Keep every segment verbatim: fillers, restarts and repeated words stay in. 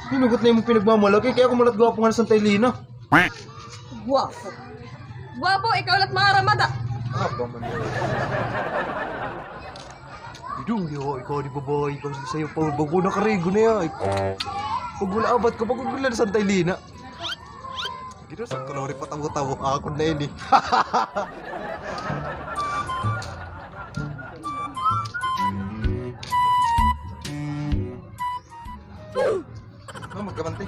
Hinugot na imo pinagmamalaki, kay ako man la it gwapo nga na Santa Elena. Gwapo. Gwapo, ikaw la it maramada. Aba man. Idong, di ho, ikaw di babae, ikaw sayo pa, bago nakarigo na yan. Pag wala abat ka, pag wala na Santa Elena. Gito, sa kalori pa tabo-tabo, ako na ini. Ano, magkamanti?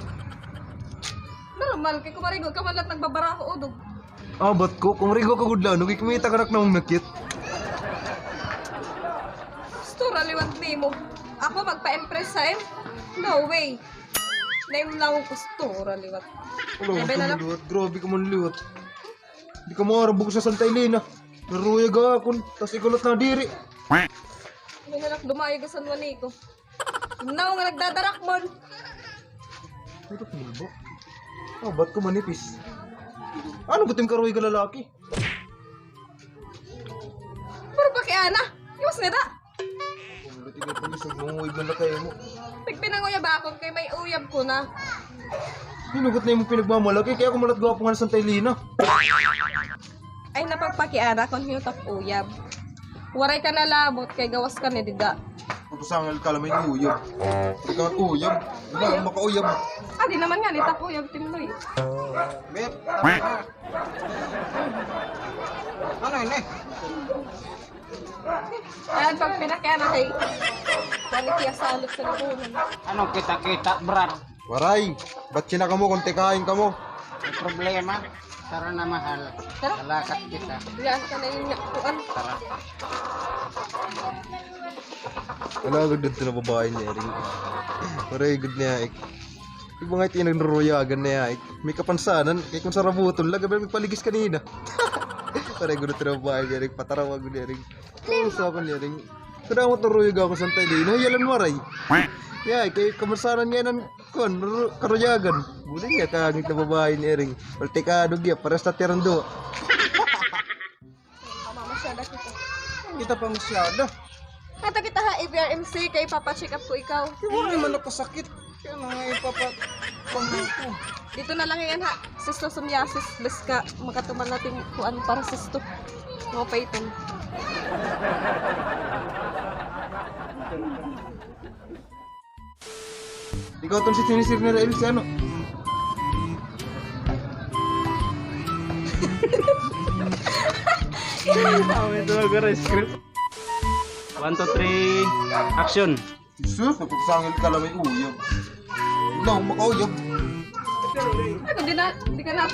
Normal, kay kumarigo ka man la it nagbabaraho, udog. Abat ko, kumarigo ka gud la, no, kay kumita ka na ak namang nakit. Istura liwat nimo. Ako magpa-impress ha im? No way. Naimlaw ko istura liwat. Wala, grabe ka man liwat. Grabe ka man liwat. Di ka maarabog sa Santa Elena. Naruyag akon, tas ikaw la it nadiri. May halak dumayag sa San Juanico. Imnaw nga nagdadarakmon. Darakmon ba? Abat ko manipis. Ano gud it im karuyag nga lalaki? Pero pakiana, iwas nga da. Kung luti ka pa, isog mong uyab na lakay mo. Pagpinanguyab ako, kay may uyab ko na. Hinugot na imo pinagmamalaki, kay ako man la it gwapo nga na Santa Elena. Ay, napagpakiana kon hin-o it ak uyab. Waray ka na labot, kay gawas ka na dida. Pagpasangal ka la may uyab. Di ka uyab. Wala, makauyab. Ah, di naman nga, it ak uyab, Timloy. Bep. Ano ini? Ayan, pag pinakiana kay, balik iya salot sa lipunan. Ano kita-kita, Brad? Waray, ba't sina kamo kung tikain kamo? May problema. Tara na, mahal. Tara. Lalakat kita. Diyan ka na yung kuan. Tara. Wala gud dito na babae niya, Ring. Waray gud niya, ik. Iba nga ito yung nagruruyagan na yan. May kapansanan. Kaya kung sarabuton lang, gabi nagpaligis kanina. Pare, gulo tinabahay niya rin. Patarawa ko niya rin. Puso ako niya rin. Kadamot naruyag ako sa tayo. Nahiyalan waray. Ya, kay kapansanan niya ng, kuwan, ru-, karuyagan. Gulo niya, kagit na babae niya rin. Paltikado niya, pares na tirando. Pamamasyada kita. Kita pamasyada. Ato kita ha A B R M C kay ipapacheck up ko ikaw. Di mo naman nakasakit. Kaya na nga ipapa-, pang ako. Dito na lang yan ha. Schistosomiasis. Bes ka makatuman natin kuan para sisto. Mga paiton. Ikaw itong si sinisir nila, El, si ano? Tama ito, nag-script. One, two, three, action. Jesus, napagsangil ka lang may uyab. Ikaw, makauyab. Ay, di na, di ka na.